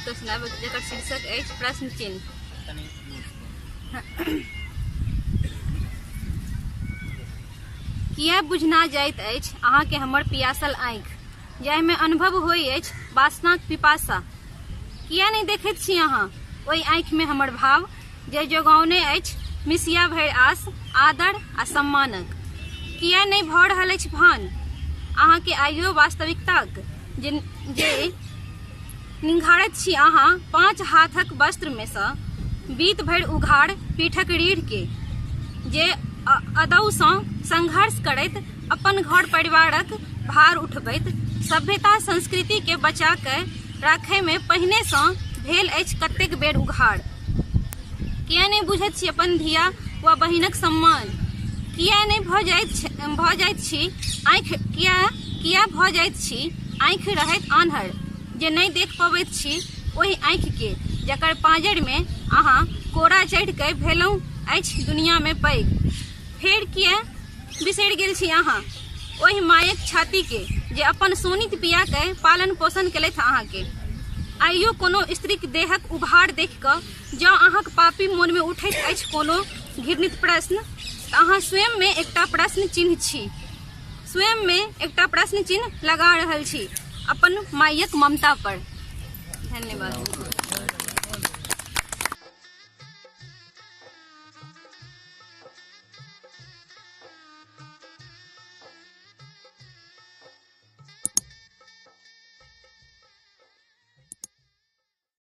पढ़ि कऽ सुनायब, जकर शीर्षक अछि प्रश्न चिन्ह। किए बुझना जाइत अछि अहाँके हमर पियासल आँखि, जाहिमे अनुभव होइ अछि वासनाक पिपासा? किए नहि देखैत छी अहाँ ओहि आँखिमे हमर भाव, जे जोगौने अछि मिसिया भरि आस, आदर आ सम्मानक? किए नहि भऽ रहल अछि भान अहाँके आइयो वास्तविकताक, जे जे निंघारैत छी अहाँ पाँच हाथक वस्त्रमेसँ बीत भरि उघाड़ पीठक रीढ़के, जे अदौसँ संघर्ष करैत अपन घर परिवारक भार उठबैत सभ्यता संस्कृतिके बचा कऽ राखयमे पहिनेसँ भेल अछि कतेक बेर उघाड़? किए नहि बुझैत छी अपन धिया वा बहिनक सम्मान? किए नहि भऽ जाइत छी आँखि किए किए भऽ जाइत छी आँखि रहैत आन्हर, जे नहि देख पबैत छी ओहि आँखिके, जकर पाँजरिमे अहाँ कोरा चढ़ि कऽ भेलहुँ अछि दुनियामे पैघ? फेर किए बिसरि गेल छी अहाँ ओहि मायक छातीके, जे अपन शोणित पिया कऽ पालन पोषण केलथि अहाँके? आइयो कोनो स्त्रीक देहक उभार देखि कऽ जँ अहाँक पापी मोनमे उठैत अछि कोनो घृणित प्रश्न, तऽ अहाँ स्वयंमे एकटा प्रश्न चिन्ह छी। स्वयंमे एकटा प्रश्न चिन्ह लगा रहल छी अपन मायक ममता पर। धन्यवाद।